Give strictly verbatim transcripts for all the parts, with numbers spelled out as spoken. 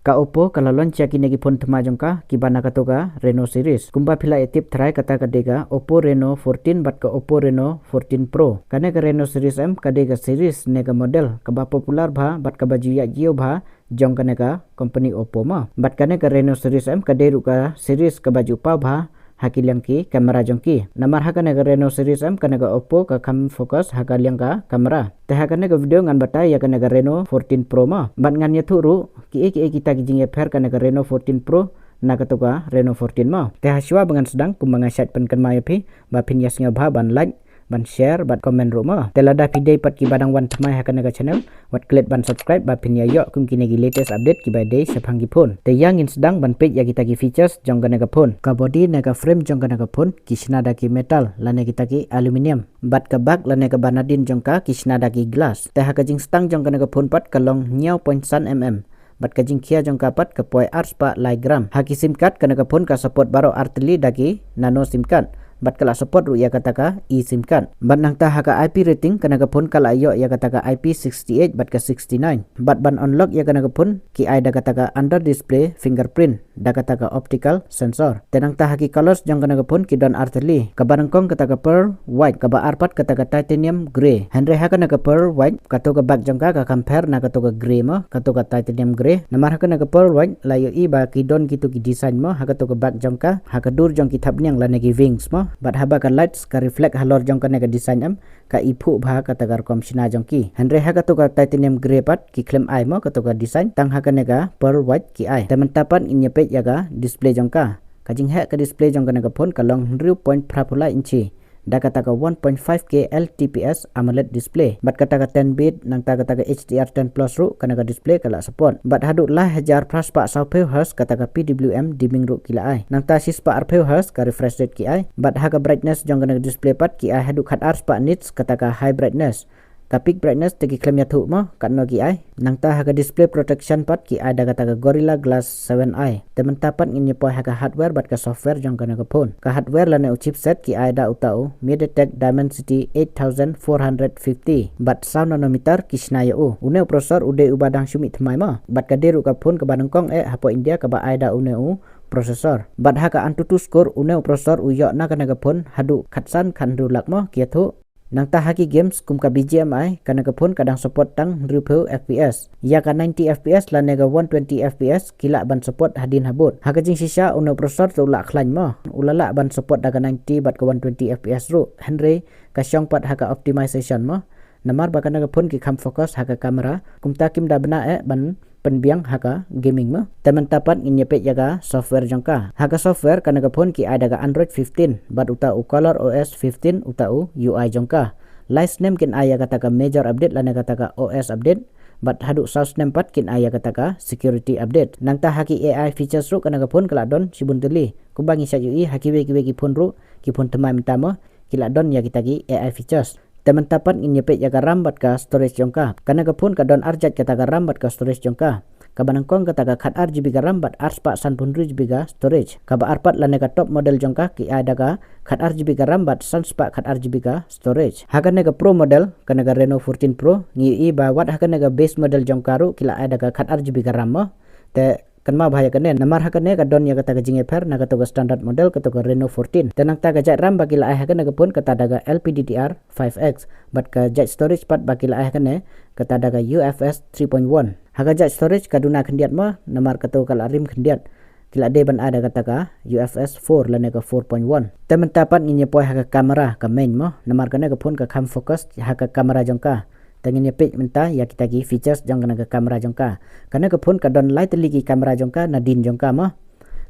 Ka Oppo ka la launch ïa kine ki phone thymmai jong ka kiba na kato ka Reno series. Kumba phi la ïa tip tharai kata ka dei ka Oppo Reno fourteen bad ka Oppo Reno fourteen Pro. Kane ka Reno series M ka dei ka series ne ka model kaba popular bha bad kaba ju ïaid ïew bha jong kane ka company Oppo mo. Bad kane ka Reno series M ka dei ruh ka series kaba ju paw bha ha ki liang ki camera jong ki. Namar ha kane ka Reno series M kane ka Oppo ka kham focus ha ka liang ka camera. Te ha kane ka video ngan batai ïa kane ka Reno fourteen Pro mo. Bad ngan ïathuh ruh kiei kiei kita ki jingïapher kane ka Reno fourteen Pro na kato ka Reno fourteen mo. Te ha shuwa ba ngan sdang, kumba nga shait pynkynmaw ïa phi ba phin ïa sngewbha ban like, ban share bad comment ruh mo. Te lada phi dei pat kiba dang wan thymmai ha kane ka channel, wat klet ban subscribe ba phin ïa ïoh kum kine ki latest update kiba dei shaphang ki phone. Te ïa ngin sdang ban peit ïa kita ki features jong kane ka phone. Ka body ne ka frame jong kane ka phone ki shna da ki metal lane kita ki aluminium. Bad ka back lane kaba nadien jong ka ki shna da ki glass. Te ha ka jingstang jong kane ka phone pat ka long hynñiew point san mm. Bad ka jingkhia jong ka pat ka poi arspah lai gram. Ha ki sim card kane ka phone ka support baroh artylli da ki nano sim card. Bad ka la support ruh ïa kata ka eSIM card. Bad nangta ha ka I P rating kane ka phone ka la ïoh ïa kata ka I P sixty-eight bad ka sixty-nine. Bad ban unlock ïa kane ka phone ki ai da kata ka under display fingerprint da kata ka optical sensor. Te nangta ha ki colors jong kane ka phone ki don artylli. Kaba nyngkong kata ka pearl white, kaba ar pat kata ka titanium grey. Hynrei ha kane ka pearl white kato ka back jong ka ka compare na kato ka grey mo, kato ka titanium grey. Namar ha kane ka pearl white la ïohi ba ki don kito ki design mo ha kato ka back jong ka, ha ka dur jong ki thapniang lane ki wings mo. Bad haba ka lights ka reflect halor jong kane ka design M, ka iphuh bha kata ka rukom shna jong ki. Hynrei ha kato ka titanium grey pat ki khlem ai mo kato ka design, tang ha kane ka pearl white ki ai. Te mynta pat ngin ïa peit ïa ka display jong ka. Ka jingheh ka display jong kane ka phone ka long hynriew point phra phew lai inchi da kata ka one point five K L T P S AMOLED display. Bad kata ka ten bit nangta kata ka H D R ten plus ruh kane ka display ka la support. Bad haduh lai hajar phra spah saw phew hertz kata ka P W M dimming ruh ki la ai. Nangta shi spah ar phew hertz ka refresh rate ki ai. Bad ha ka brightness jong kane ka display pat ki ai haduh khat ar spah nits kata ka high brightness. Ka peak brightness te ki khlem ïathuh mo katno ki ai. Nangta ha ka display protection pat ki ai da kata ka Gorilla Glass seven i. Te mynta pat ngin ïa poi ha ka hardware bad ka software jong kane ka phone. Ka hardware lane u chipset ki ai da uta u MediaTek Dimensity eight thousand four hundred fifty bad saw nanometer ki shna ïa u. Une u processor u dei uba dang shu mih thymmai mo. Bad ka dei ruh ka phone kaba nyngkong eh hapoh India kaba ai da une u processor. Bad ha ka AnTuTu score une u processor u ïoh na kane ka phone haduh khatsan khathynriew lak mo ki ïathuh. Nangta ha ki games kum ka B G M I kane ka phone ka dang support tang hynriew phew F P S. Ïa ka ninety F P S lane ka one twenty F P S ki lah ban support hadien habud. Ha ka jingshisha une u processor te u lah khlaiñ mo. U la lah ban support da ka ninety bad ka one twenty F P S ruh. Hynrei ka shong pat ha ka optimization mo. Namar ba kane ka phone ki kham focus ha ka camera. Kumta kim da bna eh ban pynbiang ha ka gaming mo. Te mynta pat ngin ïa peit ïa ka software jong ka. Ha ka software kane ka phone ki ai da ka Android fifteen bad uta u Color O S fifteen uta u U I jong ka. Lai snem kin ai ïa kata ka major update lane kata ka O S update. Bad haduh saw snem pat kin ai ïa kata ka security update. Nangta ha ki A I features ruh kane ka phone ka la don shibun tylli. Kumba ngi shait ïohi ha kiwei kiwei ki phone ruh, ki phone thymmai mynta mo, ki la don ïa kita ki A I features. Te mynta pat ngin ïa peit ïa ka RAM bad ka storage jong ka. Kane ka phone ka don ar jait kata ka RAM bad ka storage jong ka. Kaba nyngkong kata ka khat ar G B ka RAM bad ar spah san phew hynriew G B ka storage. Kaba ar pat lane ka top model jong ka ki ai da ka khat ar G B ka RAM bad san spah khat ar G B ka storage. Ha kane ka Pro model, kane ka Reno fourteen Pro, ngi ïohi ba wat ha kane ka base model jong ka ruh ki la ai da ka khat ar G B ka RAM mo. Te kynmaw bha ïa kane, namar ha kane ka don ïa kata ka jingïapher na kato ka standard model, kato ka Reno fourteen. Te nangta ka jait RAM ba ki la ai ha kane ka phone kata da ka L P D D R five X. Bad ka jait storage pat ba ki la ai ha kane kata da ka U F S three point one. Ha ka jait storage ka duna khyndiat mo, namar kato ka la rim khyndiat. Ki la dei ban ai da kata ka U F S four lane ka four point one. Te mynta pat ngin ïa poi ha ka camera ka main mo, namar kane ka phone ka kham focus ha ka camera jong ka. Te ngin ïa peit mynta ïa kita ki features jong kane ka camera jong ka. Kane ka phone ka don lai tylli ki camera jong ka nadien jong ka mo.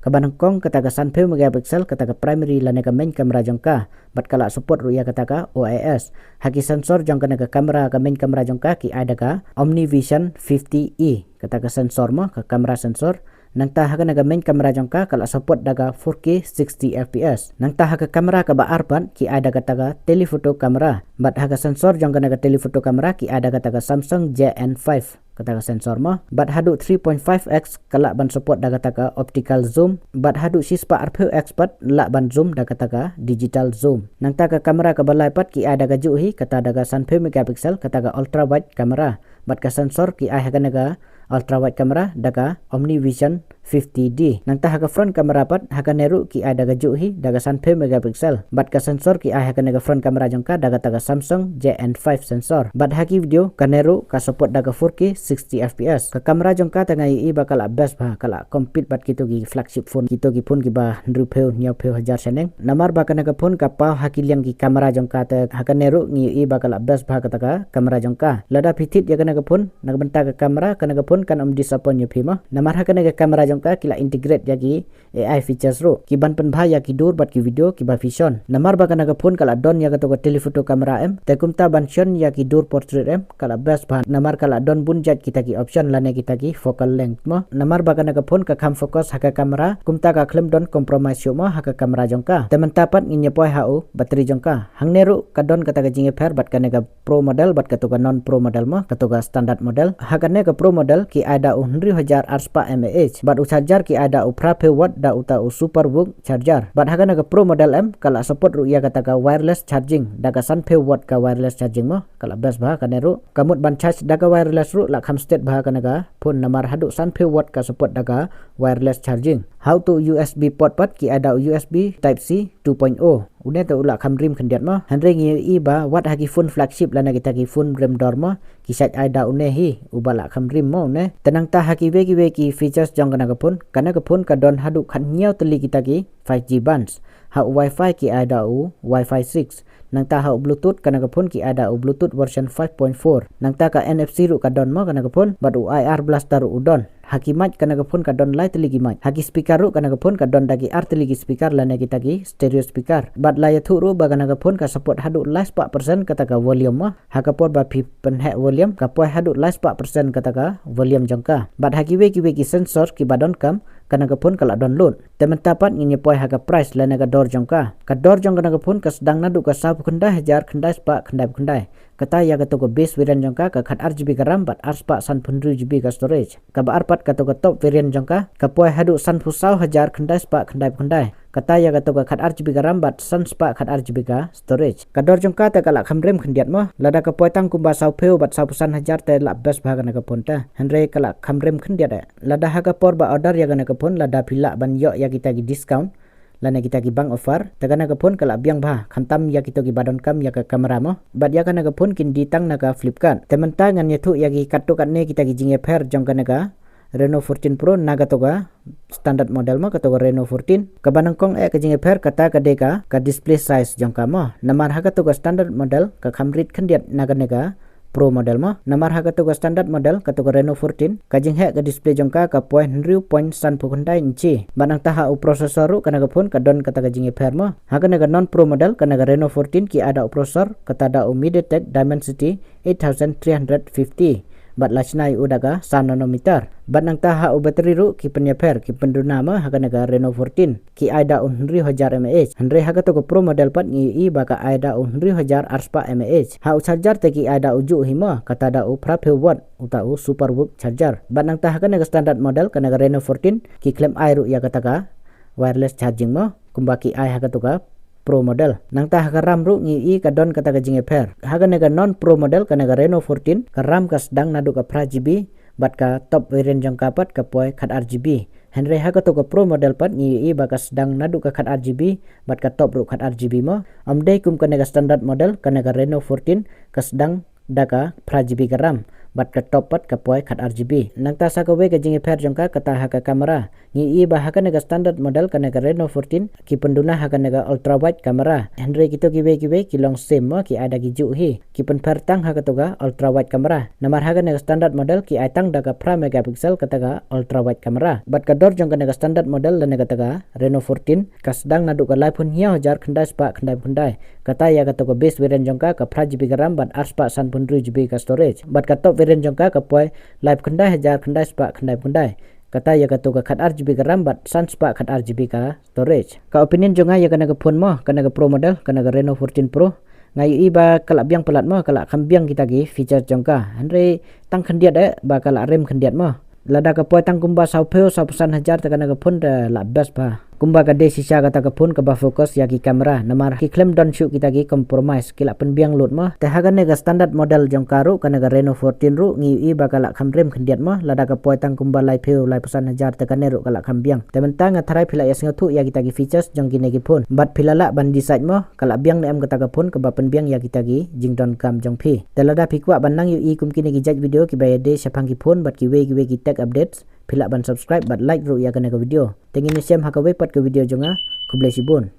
Kaba nyngkong kata ka san phew megapixel kata ka primary lane ka main camera jong ka. Bad ka la support ruh ïa kata ka O I S. Ha ki sensor jong kane ka camera, ka main camera jong ka ki ai da ka OmniVision fifty E. Kata ka sensor mo, ka camera sensor. Nangta ha kane ka main camera jong ka ka la support da ka four K sixty F P S. Nangta ha ka camera kaba ar pat ki ai da kata ka telephoto camera. Bad ha ka sensor jong kane ka telephoto camera ki ai da kata ka Samsung J N five. Kata ka sensor mo. Bad haduh three point five X ka lah ban support da kata ka optical zoom. Bad haduh shi spah ar phew X pat lah ban zoom da kata ka digital zoom. Nangta ka camera kaba lai pat ki ai da kajuh hi, kata da ka san phew megapixel, kata ka ultra wide camera. Bad ka sensor ki ai ha kane ka ultra wide camera da ka Omni Vision fifty D. Nangta ha ka front camera pat, ha kane ruh ki ai da ka juh hi da ka sanphew megapixel. Bad ka sensor ki ai ha kane ka front camera jong ka da kata ka Samsung J N five sensor. Bad ha ki video kane ruh ka support da ka four K sixty F P S. Ka camera jong ka te nga ïohi ba ka la best bha, ka la compete bad kito ki flagship phone, kito ki phone kiba hynriewphew hynñiewphew hajar shaneng. Namar ba kane ka phone ka paw ha ki liang ki camera jong ka te ha kane ruh ngi ïohi ba ka la best bha kata ka camera jong ka. Lada phi thied ïa kane ka phone na ka bynta ka camera, kane ka phone kan ym disappoint ïa phi mo. Namar ha kane ka camera jong ka ki la integrate ïa ki A I features ruh, ki ban pynbha ïa ki dur bad ki video kiba phi shon. Namar ba kane ka phone ka la don ïa kato ka telephoto camera em, te kumta ban shon ïa ki dur portrait em, ka la best bha. Namar ka la don bun jait kita ki option lane kita ki focal length mo. Namar ba kane ka phone ka kham focus ha ka camera, kumta ka khlem don compromise shuh mo ha ka camera jong ka. Te mynta pat ngin ïa poi ha u battery jong ka. Hangne ruh ka don kata ka jingïapher bad kane ka Pro model bad kato ka non Pro model mo, kato ka standard model. Ha kane ka Pro model ki ai da u hynriew hajar arspah mAh bad u charger ki ai da u phraphew watt da uta u Supervook charger. Bad ha kane ka Pro model em ka la support ruh ïa kata ka wireless charging da ka sanphew watt ka wireless charging mo, ka la best bha kane ruh. Ka mut ban charge da ka wireless ruh la kham stet bha kane ka phone namar haduh sanphew watt ka support da ka wireless charging. Ha uto U S B port pat ki ai da u U S B Type C two point oh. Une te u la kham rim khyndiat mo. Hynrei ngi ïohi ba wat ha ki phone flagship lane kita ki phone rim dor mo, ki shait ai da une hi, uba la kham rim mo une. Te nangta ha kiwei kiwei ki features jong kane ka phone, kane ka phone ka don haduh khathynñiew tylli kita ki five G bands. Ha u Wi-Fi ki ai da u Wi-Fi six. Nangta ha u Bluetooth kane ka phone ki ai da u Bluetooth version five point four. Nangta ka N F C ruh ka don mo kane ka phone, bad u I R blaster ruh u don. Ha ki mic kane ka phone ka don lai tylli ki mic. Ha ki speaker ruh kane ka phone ka don da ki ar tylli ki speaker lane kita ki stereo speaker. Bad la ïathuh ruh ba kane ka phone ka support haduh lai spah percent kata ka volume mo. Ha ka por ba phi pynheh volume ka poi haduh lai spah percent kata ka volume jong ka. Bad ha kiwei kiwei ki sensor kiba donkam kane ka phone ka la don lut. Te mynta pat ngin ïa poi ha ka price lane ka dor jong ka. Ka dor jong kane ka phone ka sdang naduh ka sawphew khyndai hajar khyndai spah khyndaiphew khyndai. Kata ïa kato ka base variant jong ka, ka khat ar G B ka RAM bad ar spah sanphew hynriew G B ka storage. Kaba ar pat kato ka top variant jong ka, ka poi haduh sanphew saw hajar khyndai spah khyndaiphew khyndai. Kata ïa kato ka khat ar G B ka RAM bad san spah khat ar G B ka storage. Ka dor jong ka te ka la kham rim khyndiat mo. Lada ka poi tang kumba sawphew bad sawphew san hajar te la best bha kane ka phone te. Hynrei ka la kham rim khyndiat eh. Lada ha ka por ba order ïa kane ka phone lada phi lah ban ïoh ïa kita ki discount lane kita ki bank offer, te kane ka phone ka la biang bha, khamtam ïa kito kiba donkam ïa ka camera mo. Bad ïa kane ka phone kin die tang na ka Flipkart. Te mynta ngan ïathuh ïa ki katto katne kita ki jingïapher jong kane ka Reno fourteen Pro na kato ka standard model mo, kato ka Reno fourteen. Kaba nyngkong eh ka jingïapher kata ka dei ka, ka display size jong ka mo. Namar ha kato ka standard model ka kham rit khyndiat na kane ka Pro model mo. Namar ha kato ka standard model, kato ka Reno fourteen, ka jingheh ka display jong ka ka poi hynriew point sanphew khyndai inchi. Bad nangta ha u processor ruh kane ka phone ka don kata ka jingïapher mo. Ha kane ka non Pro model, kane ka Reno fourteen ki ai da u processor kata da u MediaTek Dimensity eight thousand three hundred fifty. Bad la shna ïa u da ka saw nanometer. Bad nangta ha u battery ruh ki pynïapher, ki pynduna mo ha kane ka Reno fourteen. Ki ai da u hynriew hajar mAh. Hynrei ha kato ka Pro model pat ngi ïohi ba ka ai da u hynriew hajar arspah mAh. Ha u charger te ki ai da u juh hi mo, kata da u phraphew watt, uta u Supervook charger. Bad nangta ha kane ka standard model, kane ka Reno fourteen, ki khlem ai ruh ïa kata ka wireless charging mo, kumba ki ai ha kato ka Pro model. Nangta ha ka RAM ruh ngi ïohi ka don kata ka jingïapher. Ha kane ka non Pro model, kane ka Reno fourteen, ka RAM ka sdang naduh ka phra G B, bad ka top variant jong ka pat ka poi khat ar G B. Hynrei ha kato ka Pro model pat ngi ïohi ba ka sdang naduh ka khat ar G B, bad ka top ruh khat ar G B mo. Ym dei kum kane ka standard model, kane ka Reno fourteen, ka sdang da ka phra G B ka RAM, bad ka top pat ka poi khat ar G B. Nangta sa kawei ka jingïapher jong ka kata ha ka camera. Ngi ïohi ba ha kane ka standard model, kane ka Reno fourteen, ki pynduna ha kane ka ultra wide camera. Hynrei kito kiwei kiwei ki long same mo, ki ai da ki juh hi. Ki pynpher tang ha kato ka ultra wide camera. Namar ha kane ka standard model ki ai tang da ka phra megapixel kata ka ultra wide camera. Bad ka dor jong kane ka standard model lane kata ka Reno fourteen ka sdang naduh ka laiphew hynñiew hajar khyndai spah khyndaiphew khyndai. Kata ïa kato ka base variant jong ka ka phra G B ka RAM bad ar spah sanphew hynriew G B ka storage. Bad ka top variant jong ka ka poi laiphew khyndai hajar khyndai spah khyndaiphew khyndai. Kata ïa kato ka khat ar G B ka RAM bad san spah khat ar G B ka storage. Ka opinion jong nga ïa kane ka phone mo, kane ka Pro model, kane ka Reno fourteen Pro. Nga ïohi ba ka la biang palat mo, ka la kham biang kita ki feature jong ka. Hynrei tang khyndiat eh ba ka la rim khyndiat mo. Lada ka poi tang kumba sawphew, sawphew san hajar te kane ka phone te la best bha. Kumba ka dei shisha kata ka phone kaba focus ïa ki camera, namar ki khlem don shuh kita ki compromise, ki la pynbiang lut mo. Te ha kane ka standard model jong ka ruh, kane ka Reno fourteen ruh, ngi ïohi ba ka la kham rem khyndiat mo, lada ka poi tang kumba laiphew, laiphew san hajar te kane ruh ka la kham biang. Te mynta nga tharai phi la ïa sngewthuh ïa kita ki features jong kine ki phone. Bad phi la lah ban decide mo, ka la biang ne em kata ka phone kaba pynbiang ïa kita ki jingdonkam jong phi. Te lada phi kwah ban nang ïohi kum kine ki jait video kiba ïadei shaphang ki phone bad kiwei kiwei ki tech updates, phi lah ban subscribe bad like ruh ïa kane ka video. Te ngin ïashem ha kawei pat ka video jong nga, khublei shibun.